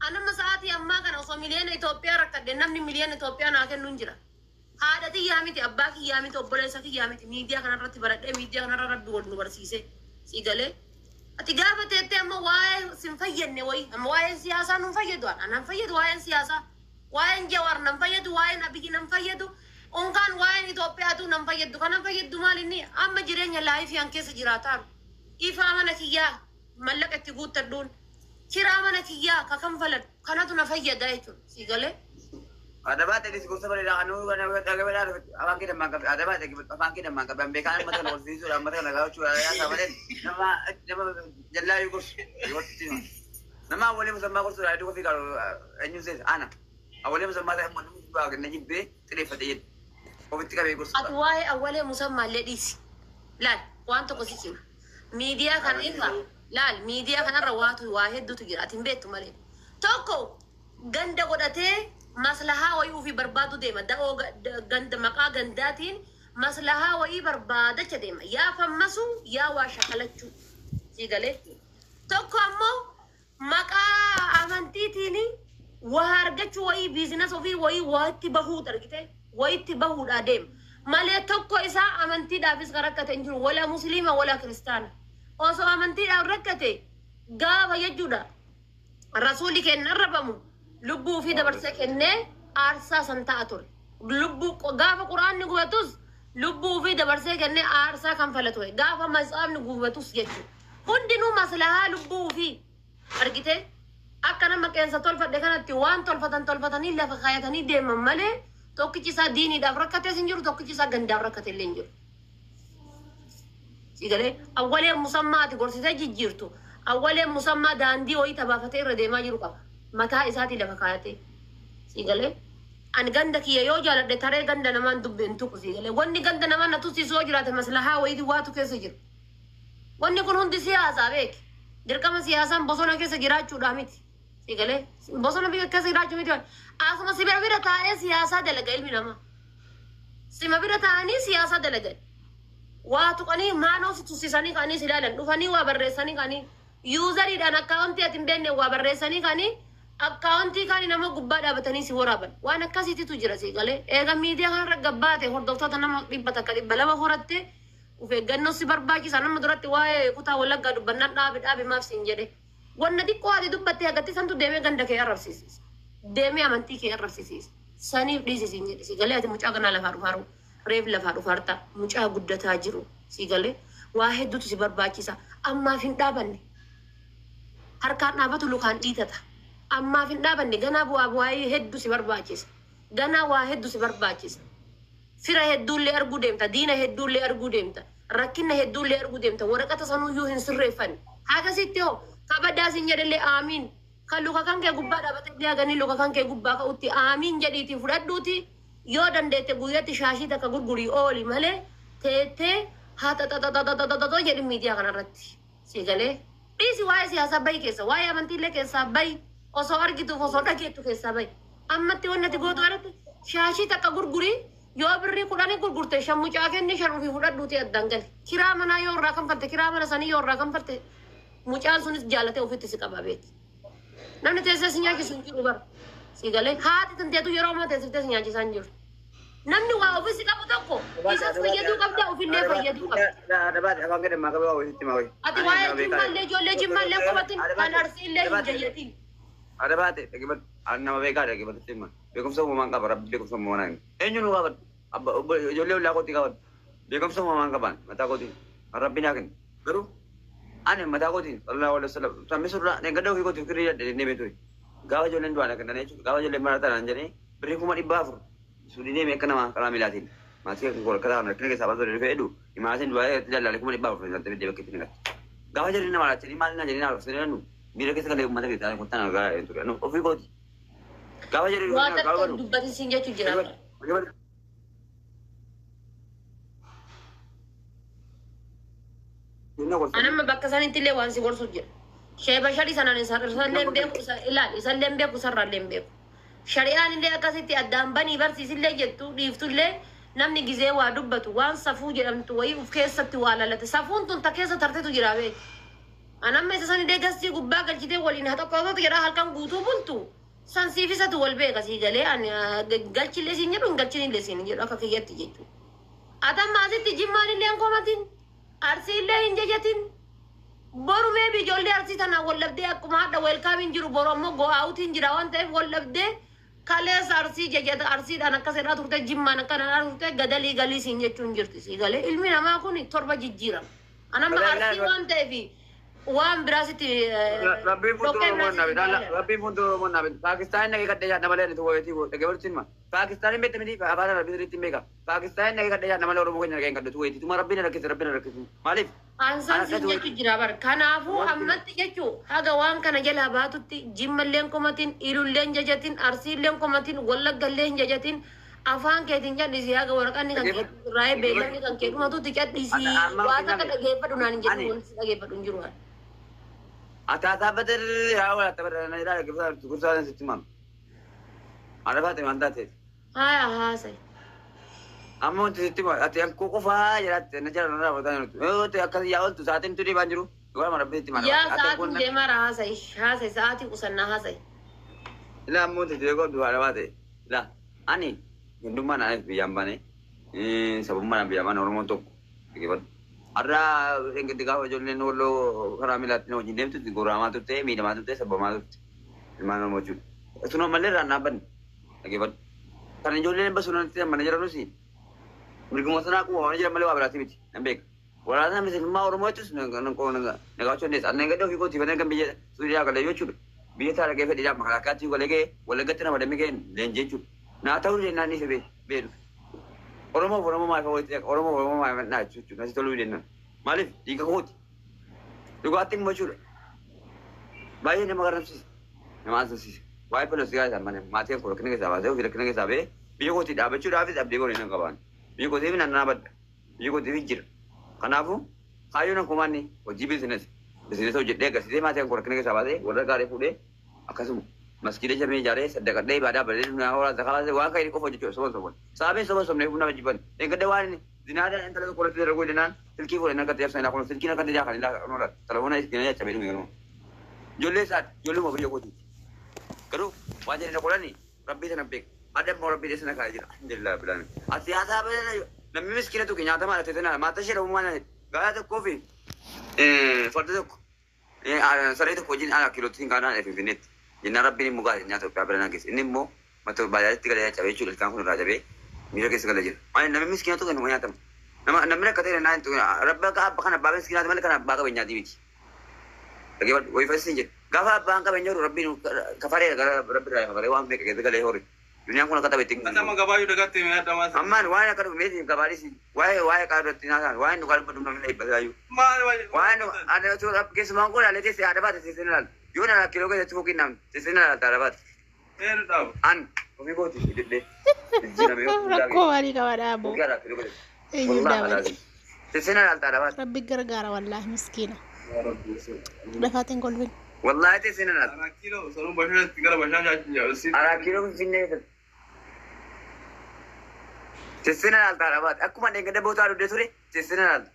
An amma sa'aatii ammaa kana osoo miliyoona Itoophiyaa rakkadhe namni miliyoona Itoophiyaa naa kennu hin jira. Haadha tiyyaa miti, abbaa kiyyaa miti, obboleessa kiyyaa miti. Miidiyaa kanarratti baradhee miidiyaa kanarra Rabbi wal nu barsiise. Sii galee? Ati gaafa teettee amma waa'ee sin fayyadne wayii amma waa'een siyaasaa nun fayyadu an anan fayyadu waa'een siyaasaa. Waa'een Jawaar nan fayyadu, waa'een Abiyyi nan fayyadu, unkaan waa'een Itoophiyaatu nan fayyaddu. Kanan fayyaddu maal inni amma jireenya laayifii an keessa jiraataaru. Ifaa mana kiyyaa mallaqa itti guuttadhuun, kiraa mana kiyyaa ka kanfaladhu kanatu na fayyada jechuudha. Sii galee? Adabaa ta'e gorsa bareedaa kan nuu kana dhagabeedhaa afaan kee dammaan qabe adabaa ta'e afaan kee dammaan qabe beekaan uummata kana kolfiisuudha uummata kana gaafachuu yaa malee nama nama jallaa yoo gorsu yoo hima nama awwalee musammaa gorsuudha hedduu kofii qaalu eenyuun seesa ana awwalee musammaa ta'e immoo namni duraa kenna jibbee xireeffate jedhe ofitti qabee Ati gorsuudha. waa'ee awwalee musammaa illee dhiisi. Laal waan tokko si hima. Miidiyaa kana irra laal miidiyaa kanarra waatu waa hedduutu jira ati hin beektu malee. Tokko ganda godhatee maslahaa wayii ofii barbaadu deema. Da'oo ganda maqaa gandaatiin maslahaa wayii barbaadacha deema. Yaa fammasu yaa waa shakalachuu. Sii galee. Tokko ammoo maqaa amantiitiin waa argachuu wayii biizinas ofii wayii waa itti bahuu argite wayitti bahuudhaa deema. Malee tokko isaa amantiidhaafis kan rakkate hin jiru. Wala musliima wala kiristaana. Osoo amantiidhaaf rakkate gaafa jechuudha. Rasuulli keenya arrabamu lubbuu ofii dabarsee kennee aarsaa san ta'a ture. Lubbuu gaafa quraanni gubatus lubbuu ofii dabarsee kennee aarsaa kanfala ture. Gaafa matsaafni gubatus jechuudha. Hundinuu maslahaa lubbuu ofii argite akka nama qeensa tolfadhe kanatti waan tolfatan tolfatanii lafa kaayatanii deeman malee tokkichi isaa diiniidhaaf rakkatees hin jiru tokkichi isaa gandaaf rakkate illee hin jiru. Sigalee awwalee musammaa ati gorsitee jijjiirtu awwalee musammaa daandii wayii tabaafatee irra deemaa jiru qaba. Mataa isaatii lafa kaayatee. Sigalee ani ganda kiyya yoo jaaladhe taree ganda namaan dubbe hin tuqu sigalee wanni ganda namaa na tussiisu yoo jiraate maslahaa wayiiti waatu keessa jiru. Wanni kun hundi siyaasaa beeki. Dirqama siyaasaan bosona keessa jiraachuudhaa miti. Sigalee bosona biyya keessa jiraachuu miti. Asuma si bira bira taa'ee siyaasaa dalaga ilmi namaa. Sima bira taa'anii siyaasaa dalagan. Waa tuqanii maaloo si tussisanii ka'anii si ilaalan dhufanii waa barreessanii ka'anii yuuzariidhaan akkaawuntii ati hin beekne waa barreessanii ka'anii akkaawuntii kaanii nama gubbaa dhaabatanii si waraaban. Waan akkasiititu jira si galee. Eega miidiyaa kanarra gabbaate hordoftoota nama 100 200 horatte of eeggannoo si barbaachisa. Nama duratti waa'ee kutaa Wallaggaa dubbannaan dhaabe dhaabe maaf siin jedhe. Wanna xiqqoo ati dubbatte hagatti santu deemee ganda kee arrabsiisa. Deemee amantii kee arrabsiisa. Saniif dhiisi siin jedhe si galee ati mucaa ganaa lafaa dhufaaru. Reef lafaa dhufaarta mucaa guddataa jiru si galee waa hedduutu si barbaachisa. Ammaaf hin dhaabanne. Harkaan dhaabatu lukaan dhiitata. Ammaaf hin dhaabanne ganaa bu'aa bu'aa hedduu si barbaachisa. Ganaa waa hedduu si barbaachisa. Fira hedduullee arguu deemta, diina hedduullee arguu deemta, rakkina hedduullee arguu deemta. Waraqata sanuyyuu hin sirreeffanne. Akkasitti hoo kabadaa sin jedhellee aamiin. Kan luka kan kee gubbaa dhaabatee haganii luka kan kee gubbaa ka'utti aamiin jedhiitii fudhadhuuti yoo dandeette guyyatti shaashii takka gurgurii ooli malee teettee haa xaxaxaxaxaxaxaxoo jedhi miidiyaa kanarratti. Si galee dhiisi waa'ee siyaasaa bahi keessa waa'ee amantiillee keessaa bahi osoo argituuf osoo dhageettu keessaa bahi. Ammatti wanni ati gootu irratti shaashii takka gurgurii yoo birrii 10 gurgurte 5 mucaa kenni 5 ofii fudhadhuuti addaan gali. Kiraa manaa yoo irraa kanfalte kiraa mana sanii yoo irraa kanfalte mucaan sunis jaalatee ofitti si qaba beeki. Namni teessee si nyaachisu hin jiru bara. Si galee haati tanteetu yeroo ammaa teessiftee si nyaachisaa hin jiru. Namni waa ofii si qabu tokko isas fayyaduu qabda ofillee fayyaduu qabda. Adabaati afaan kee dammaan qabe waa wayisitti maa wayi. Ati waa'ee jimmaallee ijoollee jimmaallee qofatin kan arsiillee hin jayyatin. Adabaati dhaggeeffadhu nama beekaa dhaggeeffadhu hima. Beekumsa uumamaan qaba rabbi beekumsa uumamaan eenyu nu gaafadhu abba ijoollee ollaa kootii gaafadhu beekumsa uumamaan qaban mataa kootiin kan rabbi naa kenne garuu ani mataa kootiin sallallahu alaihi wasallam sammi surraa dheengadda ofii kootiif kirrii dadhe deemee ture gaafa ijoolleen du'aan akka danda'e jechuudha gaafa ijoolleen mana ta'an jedhee birrii 400,000 suudii deemee akka nama karaa miilaatiin maatii kan koo akka rakkina keessaa baasuu dhufee jedhu maatiin du'aa irratti dallaale 400,000 kan ta'e bakka itti naqate gaafa jarri nama laachanii maal naa jedhanii naa dhufanii miira keessa galee uummata keessaa kottaan argaa ture ofii kooti. Gaafa jedhu Waa takka hin dubbatin siin jechuu jira. An amma bakka sanitti illee waan si gorsu jira. Sheeba shari sanaan isallee hin beeku ilaal isallee hin beeku isarraallee hin beeku. Shari'aan illee akkasitti addaan banii barsiisillee jettu dhiiftullee namni gizee waa dubbatu waan safuu jedhamtu wayii uf keessatti waa lalate. Safuun tun ta keessa tartetu jira beeki. Anamma isa san illee gastii gubbaa galchitee waliin haa tokko jedhaa halkan guutuu bultu. San siifisatu wal beeka sii galee ani galchillee siin jedhu hin galchinillee siin jedhu akka kiyyatti jechuudha. Atamma asitti jimmaan illee hin komatin, arsii illee hin jajatin. Boru maybe ijoollee arsii tanaan wal dhabdee akkuma hadha welcomeiin jiru boru ammoo go outiin jira waan ta'eef wal dhabdee kaleessa arsii jajata arsiidhaan akkas jedhaa turte jimmaan akkana turte gadalii galii siin jechuun jirti sii galee ilmi namaa kun torba jijjiirama. Anamma arsii waan ta'eef waan biraa sitti Rabbiin fuuldura Oromoo naa bitaa. Rabbiin fuuldura Oromoo naa bitaa. Paakistaan nagee kadhee nyaata malee ani tuwwayeetii dhaggeeffatu sinma. Paakistaan hin beekte miti afaan Arabii sirriitti hin beeka. Paakistaan nagee kadhee nyaata malee Oromoo keenya nagee hin kadhatu tuwwayeetii. Tuma rabbiin na rakkise rabbiin na rakkise. Maaliif? Ansaan siin jechu jira bar. Kanaafuu ammatti jechu haga waan kana jalaa baatutti jimmalleen komatin, ilulleen jajatin, arsiilleen komatin, wallaggallee hin jajatin afaan keetiin cadhisii haga waraqanni kan kee raayee beellamni kan kee dhumatutti cadhisii waa takka dhageeffadhu naan hin jedhu wanti si dhageeffadhu hin jiru. Ataataa badir yaa wala tabara na ila dhaggeeffatu gursaa sitti maam. Arafaate waan taateef. Haya haasai. Amma wanti sitti maam ati akkoo qofaa jedhatte na jala na raawwataa jirtu. Yoo ta'e akkas yaa ooltu sa'aatiin turii baan jiru. Dhugaa rabbi sitti maam. Yaa sa'aatiin deemaara haasai haasai sa'aatii qusannaa haasai. Ilaa ammoo wanti sitti qabdu arafaate. Ilaa ani gandummaan anis biyyaan baane sabummaan biyyaan baane Oromoon tokko dhaggeeffadhu. Har'a engeddi gaafa ijoolleen walloo karaa miilaatti na wajjin deemtu goraamaa turte miidhamaa turte sabbamaa turte ilmaan Oromoo jechuudha. Sunoo mallee irraan dhaabbanne dhaggeeffadhu. Kan ijoolleen basunatti mana jiranus mirguma sanaa quba jiran malee waa biraati miti nan beeka. Waraana misirummaa Oromoo jechuus nagaachuu dandeessa. Anneen gadda ofii kootii fanneen kan biyya Suudiyaa galee jechuudha. Biyya isaa dhaqee fedhiidhaaf makalaakkaatti galee ga'ee Wallaggatti nama damee ga'een leenjii jechuudha. Naa ta'uu jennaan ni beedu. Oromoof Oromoo maal walitti Oromoof Oromoo maal naa jechuudha. Nasi toluu jennaan. Maaliif dhiiga kooti. Dhugaatti immoo jechuudha. Baay'ee nama garamsiisa. Nama asasiisa. Waa'ee polotikaa isaan mana maatiin koo rakkina keessaa baasee ofii rakkina keessaa ba'ee biyya kootii dhaabachuudhaafis abdii goonee nan qabaan. Biyya kootiif nan dhaabadha. Biyya kootiif jira. Kanaafuu kaayyoon akkuma inni hojii business. Business hojjedhee agarsiisee maatiin koo rakkina keessaa baasee warra gaarii fuudhee akkasuma maskiida shamee ijaaree saddaqadhee ibaadaa balee dunyaa horaa zakaa baasee waan kan inni qofa hojjechuudha soba soban. Sababiin soba sobnee humna jibban. Eeggadda waan inni zinaadhaan intala tokko irratti darguu jennaan silkii fuudhee akka ta'e sanaa kun silkiin akka ta'e kan ilaa telefoona isin jechaa beeku yeroo. Ijoollee isaati ijoollee biyya kooti. Garuu waan jedhani qolani rabbii sana beeka. Adda immoo rabbii sana kaa'ee jira. Alhamdulillah bilaan. Ati haasaa balee namni miskiina tuqe nyaata maal ta'e sana maata ishee dhabuu maal garaa tokkoo fi farda tokko saree tokko wajjin ala kiilootti hin kaanaan finfinneetti. Jennaan rabbiin immoo gaarii nyaata Itoophiyaa bira geesse. Inni immoo mata baadiyyaatti galee cabee jechuudha. Ilkaan kun irraa cabee miira keessa galee jira. Maali namni miskiina tuqe nama nyaatama. Nama namni akka ta'e naan tuqe rabbi akka abbaa kana abbaa miskiinaati malee kana abbaa qabeenyaati miti. Dhaggeeffadhu wayii fasiin jedhu. Gaafa abbaan qabeenya jiru rabbiin kafaree gara rabbi irraa kafaree waan beeka keessa galee hori. Duniyaan kun akka tapha ittiin. Nama gabaayyuu dagatte mee adda maas. Ammaan waan akka dhufu meesii gabaadhisi waa'ee waa'ee qaadatti naasan waa'ee nu qalba dhumna dhibbata. Maal Waan ani osoo keessumaan kun ilaalee teessee haadha baate teessee ilaala. Yoo na kiiloo keessatti fokiin namni teessee ilaala haadha baate. Eenyu dhaaba? An ofii kooti hidhee jijjiirame yoo Rakkoo maalii qaba dhaaboo? Ofii haadha kiiloo keessatti. Eenyu dhaabate? Teessee ilaala haadha baate. Rabbi gargaara wallaahi miskiina. Lafaatiin kolfin. Wallaahi teessee ilaala. Araa kiiloo sanuu bashaashatti gara bashaashaa Araa kiiloo finfinnee keessatti. Teessee ilaala haadha baate. Akkuma deengada bootaa dugdee ture teessee ilaala.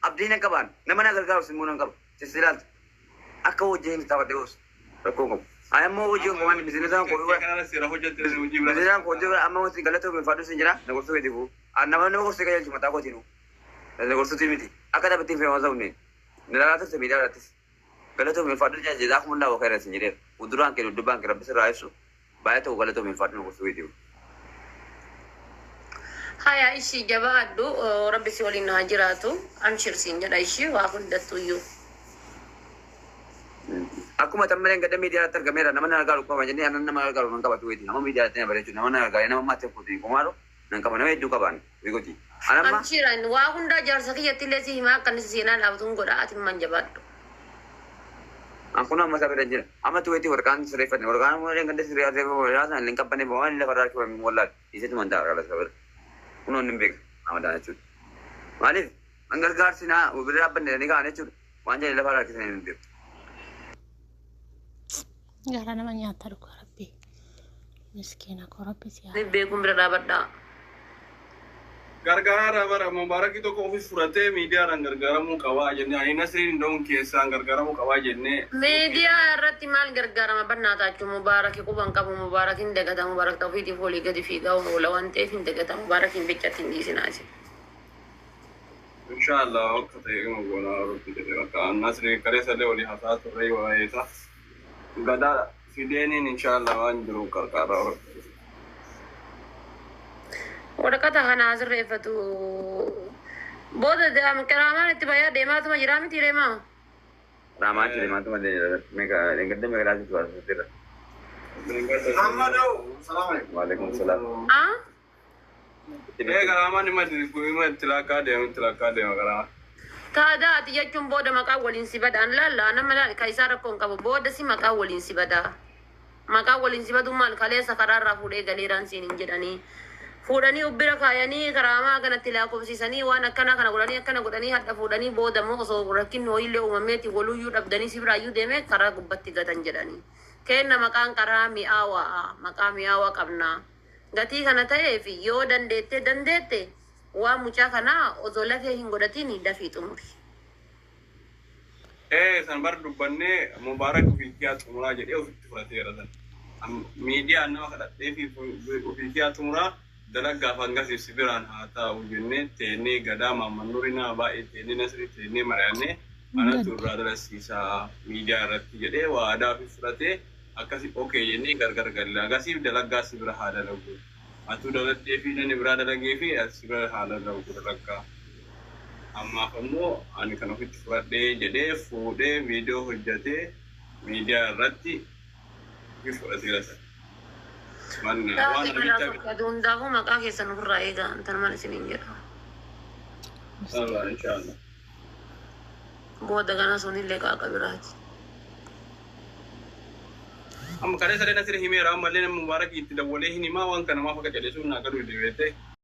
Abdiin hin qabaan nama na gargaaru immoo nan qaba. Teessee ilaala. Akka hojii taphadhee oos rakkoo qabu. Ani ammoo hojii waan businessaan koo Kanarra seera hojjette hojii bira. Businessaan koo hojii amma wanti galata ulfaadhu sin jira na gorsuu keetifu. Nama nama gorsuu qajeelchu mataa kootiinu. Na gorsuuti miti. Akka taphattiin fe'amaa ta'u ne. Nalaa turte miidhaa irrattis. Galata ulfaadhu jazaakumullahu wa khairan sin jedheera. Fuulduraan kee duddubbaan kee rabbi sirraa ibsu. Baay'ee ta'u galata ulfaadhu na gorsuu keetifu. Haya ishii jabaadhu rabbi si waliin haa jiraatu. Amshir siin jedha ishii waa hundattuyyuu. Akkuma tammaleen gadda miidiyaa irratti argameera nama na gargaaru qaba jennee anan nama gargaaru nan qabatu weeti nama miidiyaa irratti na bareechu nama na gargaare nama maatii kooti kumaaro nan qaba nama hedduu qabaan wiigoti. Anamma Amshiran waa hundaa jaarsa kiyyatti illee si himaa akka inni seenaa dhaabatuun godha ati man jabaadhu. An kun amma sabira jira. Amma tuweeti warqaan sirreeffanne warqaan immoo gadda sirreeffame sana hin qabbanne waan lafa irraa harkifame wallaal isitu man ta'a qala sabira. Kun hin beeku amadaan jechuudha. Maaliif an gargaarsi naa bira dhaabbanne ni kaan jechuudha. Waan jedhe lafa irraa harkisanii hin beeku. Garaa nama nyaata dhugaa rabbi. Miskiina koo rabbi si haa. Beekuun bira dhaabadhaa. Gargaaraadha bara Mubaarakii tokko ofis fudhatee miidiyaadhaan gargaaramuu qabaa jennee, ani Nasriin Ndoon keessaan gargaaramuu qabaa jennee. Miidiyaa irratti maal gargaarama bannaa taachuu? Mubaaraki quban qabu. Mubaarakin dagata. Mubaarak ta'uufiitiif olii gadi fiigaa oola waan ta'eef hin dagata. Mubaarakin bichatti hin dhiisinaa isin. Inshallah, akka ta'e ima goonaa, Rabbi jedhee. Bakka Nasrii kaleessallee walii hasaa turre waa'ee isaa. Gadaa fideeniin inshallah waan jiru qarqaarraa Rabbi. Waraqata kana asirreeffatu. Booda qiraamaan itti bayyaa deemaatuma jiraa miti deemaa. Raamaa jira maatuma gadda meeqa tuwaasirra. Waalaikum salaam. Ah? Ee, garaamaan ima itti lakkaa deema, itti lakkaa deema garaamaan. Taadaa ati jechuun booda maqaa waliin si badaan laalla nama laal ka isaa rakkoo hin qabu, booda si maqaa waliin si badaa. Maqaa waliin si baduu maal, kaleessa karaarraa fuudhee galeeraan siin hin jedhanii. Fuudhanii ubbira kaayanii karaamaa kanatti lakkoofsisanii waan akkana kana godhanii, akkana godhanii hadha fuudhanii, booda immoo osoo rakkinni ho'iillee uumameeti waluyyuu dhabdanii si biraayyuu deemee karaa gubbatti gatan jedhanii. Kenna maqaan karaa mi'aawaa, maqaa mi'aawaa qabna. Gatii kana ta'eef yoo dandeette dandeette waan mucaa kanaa osoo lafee hin godhatin dafii xumuri. Ee, san bar dubbannee Mubaarak ofii kiyaa xumuraa jedhee ofitti fudhateera san. Miidiyaan nama kadhadhee fi ofii kiyaa xumuraa, dalaggaaf hangasiif si biraan haa taa'u jennee teennee, gadaa maammannuuri nama baay'ee teennee, Nasrii teennee mari'annee, anatu irraa dalasiisaa miidiyaa irratti jedhee waadaa fi fudhatee, akkasi okay jennee gargar galle. Hangasiif dalaggaa si bira haa dalagu. Atuu daladdee fi namni biraa dalagee fi si bira haa dalagu dalaggaa. Ammaaf ammoo ani kan ofitti fudhadhee jedhee fuudhee viidiyoo hojjetee miidiyaa irratti fi fudhateera sana. Waan Taate kanaa namicha fakkaatu hundaafuu maqaa keessan ofirraa eegaa, intan mal isiniin jedha. Allah, inshallah. Booda kana sunillee qaaqa biraati. Amma kalee sadee Nasri himeera, ammallee nama Mubaarak itti dawwalee hin himaa, waan kana maaf akka jedhe sun naa galuu deebi'ee.